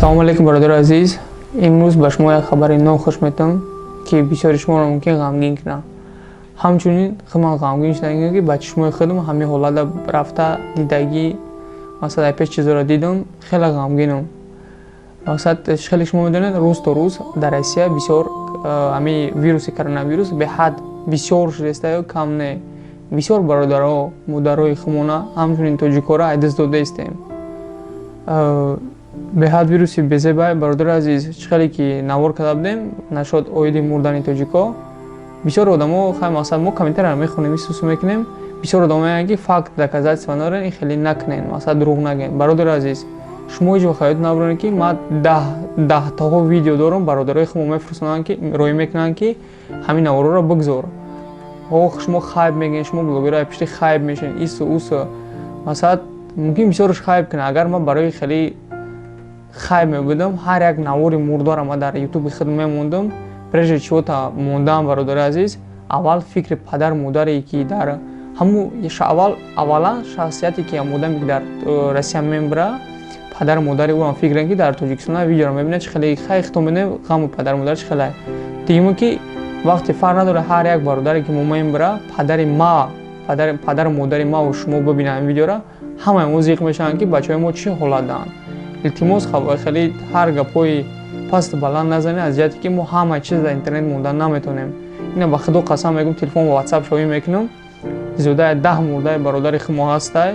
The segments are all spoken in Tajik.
Салому алейкум, бародари азиз. Имрӯз ба шумо як хабари нохуш метам, ки бисёри шуморо мумкин ғамгин кунам. Ҳамчунин ман ғамгин шудам, ки ба чишмои худам ҳамин ҳолата рафта дидагӣ, масалан, пеш чизоро дидам, хеле ғамгинам. Мақсад, хеле шумо медонед, рӯз то рӯз дар Россия бисёр ҳамин вируси коронавирус беҳад бисёр шудааст, кам не. Бисёр бародаро, модарои хумона, ҳамчунин тоҷикоро аз даст додаистем. Беҳад вируси безебай, бародари азиз. Чӣ хеле ки навор карда будем нашод оиди мурдани тоҷико, бисёр одамо, хай, мақсад, мо комментарияро мехонем, исусу мекунем. Бисёр одамо мегӯянд, ки факт, доказательства надорен, ин хеле накунен, мақсад, дурӯғ нагӯен. Бародари азиз, шумо ҳеҷ вақт ҳаёт набуред, ки ман даҳтаҳо видео дорам, бародарои хумо мефурсонанд, ки роӣ мекунанд, ки ҳамин наворҳоро бигзор. Ох, шумо хайб мегӯед, шумо блогерҳои пишти хайб мешавед, ису усу. Масалан, мумкин бисёрш хайб кунад. Агар ман барои хеле хайб мебудам, ҳар як навори мурдора ман дар ютуби худ мемондам. Прежде чего-то мондаам, бародари азиз, аввал фикри падару модаре, ки дар ҳаму аввал, аввалан шахсияте, ки одаме, ки дар Россия мебара, падару модари ӯам фикр, ки дар Тоҷикистон видеоро мебинад, чӣ хеле хай хито мебинад, ғаму падару модар чӣ хеле. Дигимо, ки вақте фарқ надорад, ҳар як бародаре, ки мо мебара, падари ма, падару модари маву шумо бибинанд видеоро, ҳамаи мо зиқ мешаванд, ки бачаҳои мо чӣ ҳолат даанд. Илтимос, хеле ҳар гапҳои пасту баланд назанед, аз ҷиҳате ки мо ҳамаи чиз дар интернет мондан наметавонем. Ина ба худо қасам мегӯм, телефон ва ватсап шоӣ мекунам, зиёдаи 10 мурдаи бародари хумо ҳастай.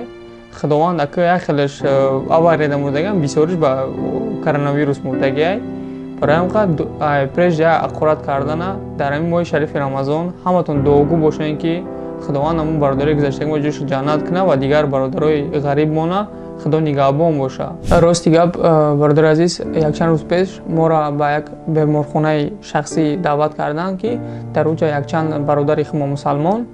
Худованд ака, як хелеш аварияда мурдагиам, бисёриш ба коронавирус мурдагиай. Барои ҳам қадр прежде аққурат кардана дар ҳамин моҳи шарифи Рамазон ҳаматон дуогӯ бошед, ки Худованд ҳамун бародари гузаштаги мо ҷояшро ҷаннат кунад ва дигар бародарои ғарибмона Худо нигаҳбон боша. Рости гап, бародари азиз, якчанд рӯз пеш моро ба як беморхонаи шахсӣ даъват карданд, ки дар он ҷо якчанд бародари хумо мусалмон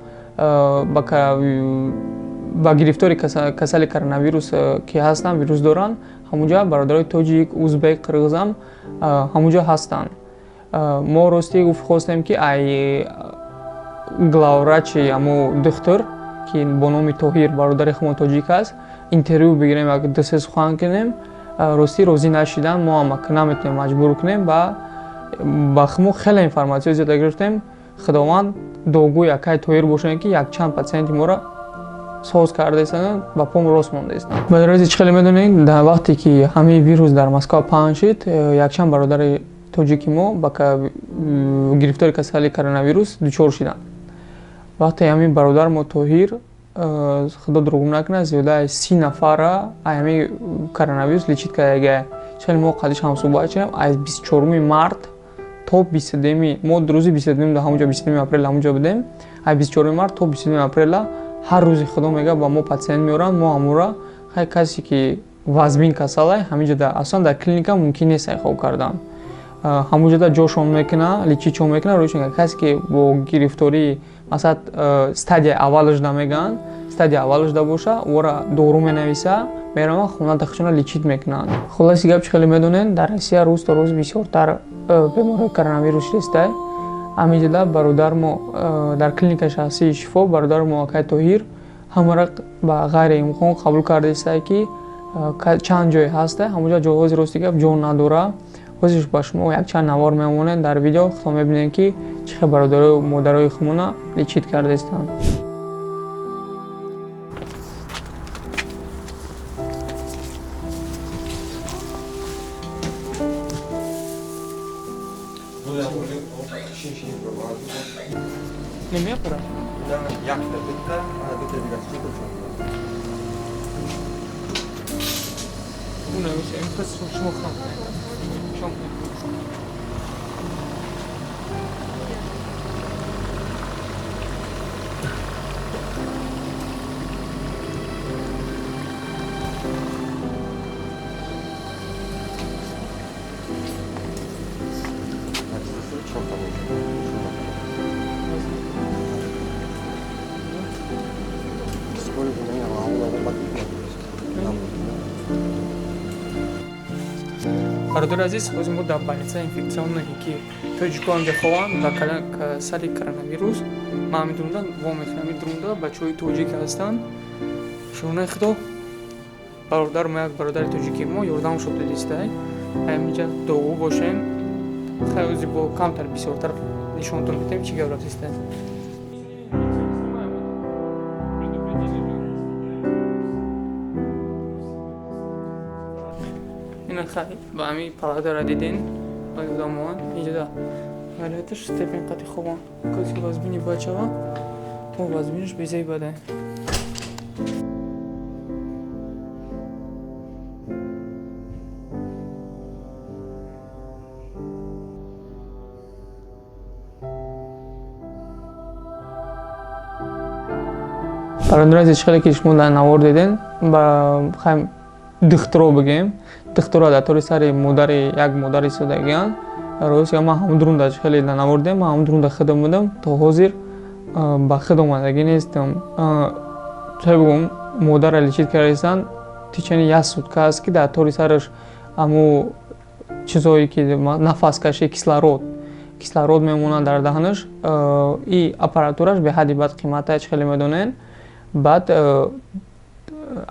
ба гирифтори касали коронавирус ки ҳастанд, вирус доранд. Ҳамунҷо бародарои тоҷик, узбек, қирғизам ҳамунҷо ҳастанд. Мо ростӣ гуфт, хостем, ки ай главврачи ҳамо духтур, ки бо номи Тоҳир, бародари хумо тоҷик аст, интервю бигирем, як дусе сухан кунем. Ростӣ розӣ нашиданд. Мо ҳам наметавонем маҷбур кунем. Ба хумо хеле информатсияи зиёда гирифтем. Худованд дуогӯи акай Тоҳир бошем, ки якчанд патсиенти моро соз кардаистанд, ба пом рост мондаистанд. Бародари азиз, чӣ хеле медонед, дар вақте ки ҳамин вирус дар Москва паҳн шуд, якчанд бародари тоҷики мо ба гирифтори касали коронавирус дучор шуданд. Вақте ҳамин бародари мо Тоҳир, худо дурӯғ накунад, зиёда аз 30 нафарра аз ҳамин коронавирус лечить кардагиай. Чӣ мо қадиш ҳамсӯҳбат шудем, аз 24-уми март то 22-ми, мо рӯзи 22-ми ҳамунҷо, 22-ми апрел ҳамунҷо будем, аз 24-уми март то 22-ми апрела ҳар рӯзи худо мега ба мо патсиент меоранд. Мо ҳамура, хай, касе ки вазмин касалай, ҳаминҷо аслан дар клиника мумкин нест хоб кардан, ҳамунҷода ҷошон мекуна, лечить шон мекуна, рӯшон. Касе ки бо гирифтории, масалан, стадияи аввалашда мегӯянд, стадияи аввалашда боша, ӯра дору менависа, мераванд хона, дахшона лечить мекунанд. Хулоси гап, чӣ хеле медонед, дар Россия рӯз то рӯз бисёртар бемории коронавирус шудааст. Ҳаминҷода бародари мо дар клиникаи шахсии Шифо, бародари мо акай Тоҳир ҳамаро ба ғайриимкон қабул кардаистае, ки чанд ҷой ҳаста ҳамонҷо ҷо. Ҳозир, рости гап, ҷо надора. Ҳозир ба шумо якчанд навор мемонем дар видео, худо мебинем, ки чӣ хел бародарою модарои хумона лечить кардаистанд. Nima yapıram? Yakta bitta, ana bitta degasi. Bu ne? Шумо хам. Шумо. Чорта bo'lsin. Бародари азиз, ҳозир мо дар больница инфекционное, ки тоҷикоам мехованд ба касали коронавирус. Ман ҳамин дурунда во мехӯрам. Ҳамин дурунда бачаҳои тоҷик ҳастанд. Шукронаи Худо, бародари мо, як бародари тоҷики мо ёрдам шуд дидистай. Ҳаминҷа дугӯ бошем. Хай, ози бо камтар бисёртар нишонтон медиҳем, чӣ гап рафтиста. Ина хай, ба ҳами палатара диден, одамон инҷода валияташ степен қати хобан. Каси вазбини бачава, мо вазбинаш безаи бадай. Бародари азиз, хеле ки шумо дар навор диден, ба хай духтуро бигем, духтуро дар тори сари модари як модар истодагианд. Рост ман ҳам дурунда, хеле дар навор дидем, ман ҳам дурунда худам будам, то ҳозир ба худ омадагӣ нестам. Чӣ бигӯм, модарра лечить кардастанд, течение як сутка аст, ки дар тори сараш аму чизое ки нафаскашӣ, кислород мемонад дар даҳанаш. И аппаратураш беҳадди бад қимата, чӣ хеле медонен. Баъд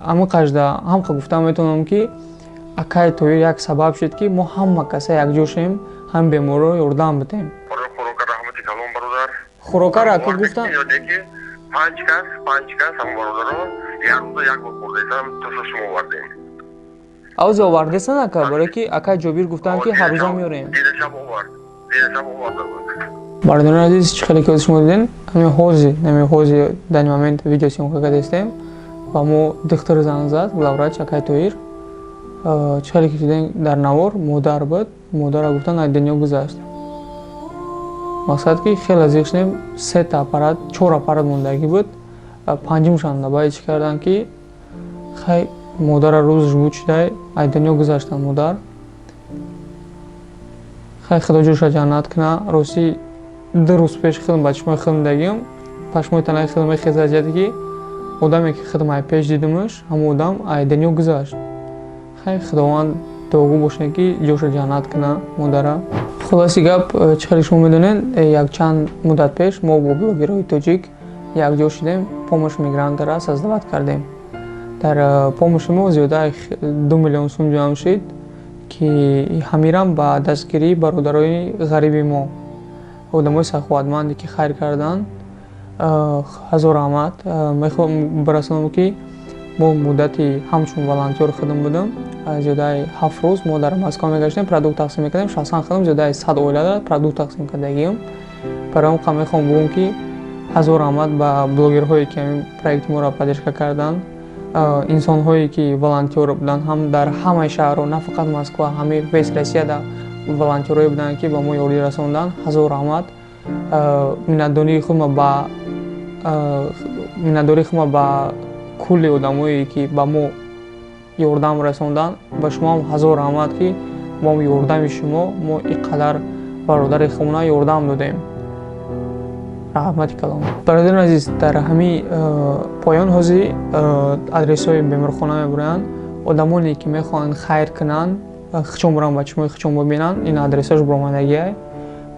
ҳамин қажда ҳамқа гуфта метавонам, ки акай Тоир як сабаб шуд, ки мо ҳама каса якҷо шем, ҳам беморро ёрдам бидем. Хӯрокаро ака гуфтам. Панҷ кас ҳам бародаро як рӯза як бор хӯрдаистам, то шумо овардем. Авзи овардесан, ака, барое ки акай Ҷобир гуфтанд, ки ҳар рӯза меорем. Дидашаб овард, дидашаб оварда буд. Бародарони азиз, чӣ хеле ки шумо диден, ҳамин ҳозир, ҳамин ҳозир дар ин момент видеосъёмка кардастем ва мо духтур занг зад, главврач акай Тоир. Чӣ хеле ки диден дар навор, модар буд, модарро гуфтанд, аз дунё гузашт. Мақсад ки хеле зиқ шудем, сета аппарат, чор аппарат мондагӣ буд, панҷумшанда баъд чӣ карданд, ки хай модарра рӯзаш буд шудай, аз дунё гузаштанд модар. Хай, худо ҷоша ҷаннат куна. Ростӣ, 2 рӯз пеш худам ба чишмои худам дагим, пашмои танаи худам мехезад, ҷиҳате ки одаме ки худам ай пеш дидимаш, ҳамон одам ай дунё гузашт. Хай, худованд дуогӯ бошед, ки ҷоша ҷаннат куна модара. Хулоси гап, чӣ хеле шумо медонед, якчанд муддат пеш мо бо блогерҳои тоҷик якҷо шудем, помощь мигрантара создавать кардем. Дар помощи мо зиёда 2 миллион сум ҷамъ шид, ки ҳамирам ба дастгирии бародарони ғариби мо, одамои саховатманде ки хайр карданд, ҳазор раҳмат. Мехоҳам бирасонам, ки мо муддати ҳамчун волонтёр худам будам, зиёдаи 7 рӯз мо дар Москва мегаштем, продукт тақсим мекардем. Шахсан худам зиёдаи 100 оилада продукт тақсим кардагиам. Барои он мехоҳам бигӯм, ки ҳазор раҳмат ба блогерҳое, ки ҳамин проекти моро поддержка карданд, инсонҳое ки волонтёр буданд ҳам дар ҳамаи шаҳрҳо, на фақат Москва, ҳамаи весь Россияда волонтёрое буданд, ки ба мо ёрӣ расонданд. Ҳазор раҳмат. Миннатдории худма ба кулли одамое, ки ба мо ёрдам расонданд. Ба шумоам ҳазор раҳмат, ки мо ёрдами шумо мо ин қадар бародари худмона ёрдам додем. Раҳмати калом. Бародарони азиз, дар ҳамин поён ҳозир адресҳои беморхона мебуранд. Одамоне ки мехоҳанд хайр кунанд, хичон буранд, ба чишмои хичон бибинанд, ин адресҳош буромадагиай.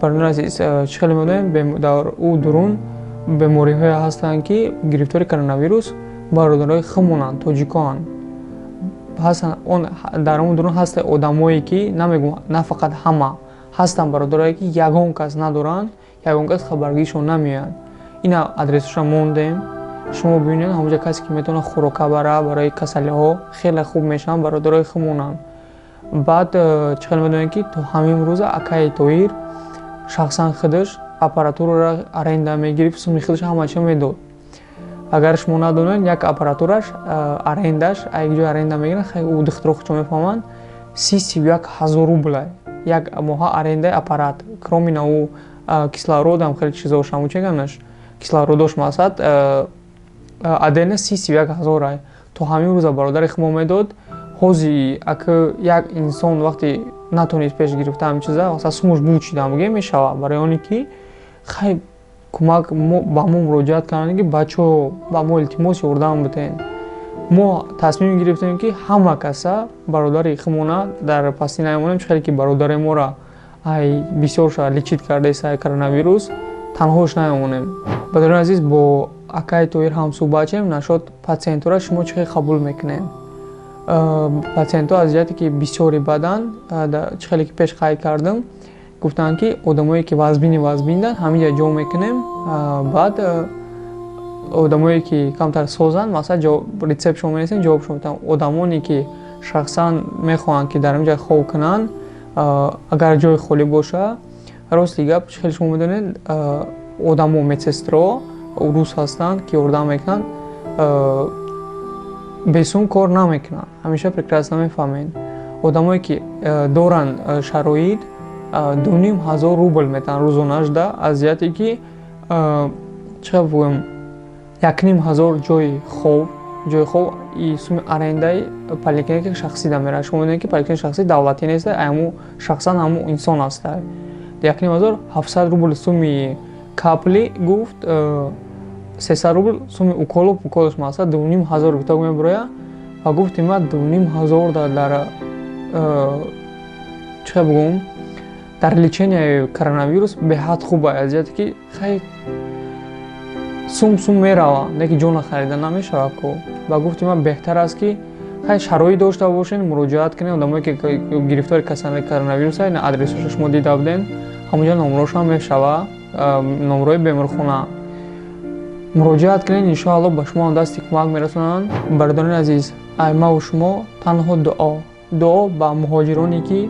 Бародарони азиз, чӣ хеле медонем, дар ӯ дурун бемориҳое ҳастанд, ки гирифтори коронавирус бародарои худмонанд, тоҷикоанд ҳастанд. Он дар он дурун ҳастанд одамое, ки намегӯм, на фақат ҳама ҳастанд, бародарое ки ягон кас надоранд, ягон кас хабаргиришон намеояд. Ина адресҳоша мондем, шумо бибинед. Ҳамонҷа касе ки метавонад хӯрока бара, барои касалиҳо хеле хуб мешаванд, бародарои худмонанд. Баъд чӣ хеле медонед, ки то ҳамин рӯза акаи Тоир шахсан худаш аппаратураро аренда мегирифт, суми худаш ҳама чиз медод. Агар шумо надонед, як аппаратураш арендаш, як ҷой аренда мегиранд, ӯ духтуро худшон мефаҳманд, 31 000 рубла як моҳа арендаи аппарат, кроме на ӯ кислородам, хеле чизош, ҳамун чеганаш кислородош, мақсад, отдельно 31 000. Ай то ҳамин рӯза бародари худ мо медод. Ҳози ака як инсон вақте натонист пеш гирифта ҳамин чиза, масалан, сумуш буд шида бигем мешавад, барои оне ки хай кӯмак ба мо муроҷиат карданд, ки бачаҳо, ба мо илтимос, ёрдам бидиҳед. Мо тасмим гирифтем, ки ҳама каса бародари худмона дар пастӣ намемонем. Чӣ хеле ки бародари моро ай бисёрша лечить кардаест ай коронавирус, танҳош намемонем. Бародарони азиз, бо акаи Тоир ҳамсӯҳбат шем насчёт пациентора шумо чӣ хел қабул мекунед. Пациентҳо аз ҷиҳате ки бисёри баданд, чӣ хеле ки пеш қайд кардам, гуфтанд, ки одамое ки вазбини вазбиндан, ҳаминҷа ҷо мекунем. Баъд одамое ки камтар созанд, масалан, рецептшон менависем, ҷавобшон метавон. Одамоне ки шахсан мехоҳанд, ки дар ҳаминҷа хоб кунанд, агар ҷои холӣ боша. Рости гап, чӣ хеле шумо медонед, одамо, медсестро рус ҳастанд, ки ёрдам мекунанд, бесум кор намекунанд, ҳамеша прекрасно мефаҳмед. Одамое ки доранд шароит, 2500 рубл метаҳанд рӯзонашда, аз ҷиҳате ки, чӣ бигӯям, 1500 ҷои хоб и суми арендаи поликлиника шахсӣ да меравад. Шумо медонед, ки поликлиника шахсӣ давлатӣ нест, ҳаму шахсан ҳаму инсон аст. 1500, 700 рубл суми капли гуфт, 300 рубл суми уколу уколаш, масалан, 2500 гуфта мебуроя. Ва гуфти ма, 2500 дар, чӣ бигӯм, дар леченияи коронавирус беҳад хуб, аз ҷиҳате ки хай сум мерава, не ки ҷона харида намешавад ку. Ба гуфти ман, беҳтар аст, ки хай шароит дошта бошед, муроҷиат кунед. Одамое ки гирифтори касалии коронавирус, адресашо шумо дида будед, ҳамонҷо номрошам мешава, номрои беморхона, муроҷиат кунед. Иншоалло, ба шумо ҳам дасти кӯмак мерасонанд. Бародарони азиз, ай маву шумо танҳо дуо, дуо ба муҳоҷироне ки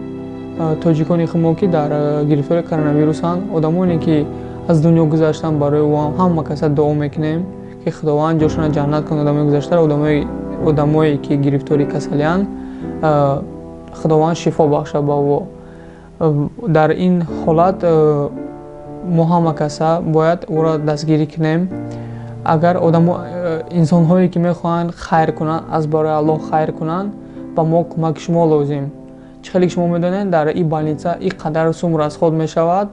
тоҷикони хумо, ки дар гирифтори коронавирусанд, одамоне ки аз дунё гузаштанд, барои ӯ ҳама каса дуо мекунем, ки Худованд ҷошона ҷаннат кунад, одамои гузаштаро, одамое ки гирифтори касалианд, Худованд шифо бахшад ба ӯ. Дар ин ҳолат мо ҳама каса бояд ӯро дастгирӣ кунем. Агар одамо, инсонҳое ки мехоҳанд хайр кунанд, аз барои Аллоҳ хайр кунанд, ба мо кӯмаки шумо лозим. Чӣ хеле ки шумо медонед, дар ин больница ин қадар сум расход мешавад,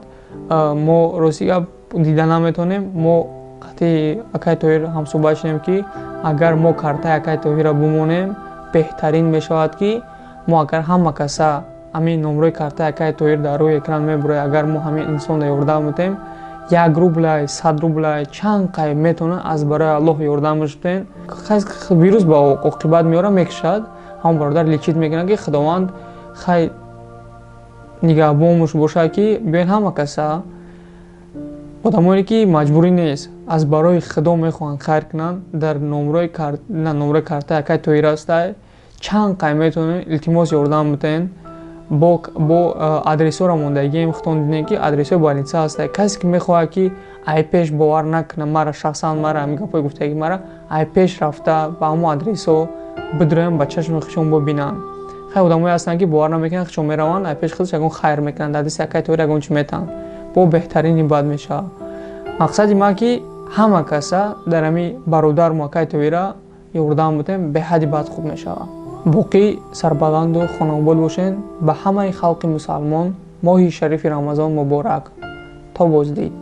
мо, рости гап, дида наметавонем. Мо қатъи акай Тоҳир ҳамсӯҳбат шудем, ки агар мо картаи акай Тоҳирро бимонем, беҳтарин мешавад, ки мо агар ҳама каса ҳамин номрои картаи акай Тоҳир дар рӯи экран мебурояд, агар мо ҳамин инсонро ёрдам медиҳем, 1 рублай, 100 рублай, чанд қай метавонад, аз барои Аллоҳ ёрдамаш бидиҳем. Вирус ба оқибат меорад, мекушад. Ҳамон бародар лечить мекунад, ки Худованд хай нигаҳбонмуш бошад, ки биёед ҳама каса, одамоне ки маҷбурӣ нест, аз барои Худо мехоҳанд хайр кунанд, дар номрои картаи акай Тоҳир ҳастай, чанд қай метавонед, илтимос, ёрдам бидиҳем. Бо адресҳоро мондагием, худтон дидем, ки адресҳои больница ҳастай. Касе ки мехоҳад, ки ай пеш бовар накунад мара, шахсан мара, ҳамин гапҳои гуфтагӣ мара, ай пеш рафта ба ҳамон адресҳо бидроянд, ба чашми худшон бибинанд. Хай, одамое ҳастанд, ки бовар намекунанд, худшон мераванд, ай пеш худш ягон хайр мекунанд, дар дасти акай Тоҳир ягон чи метаҳанд, бо беҳтарини бад мешавад. Мақсади ман, ки ҳама каса дар ҳамин бародармо акай Тоҳира ёрдам бидем, беҳадди бад хуб мешавад. Боқӣ сарбаланду хонаобод бошед. Ба ҳамаи халқи мусалмон моҳи шарифи Рамазон муборак. То боздид.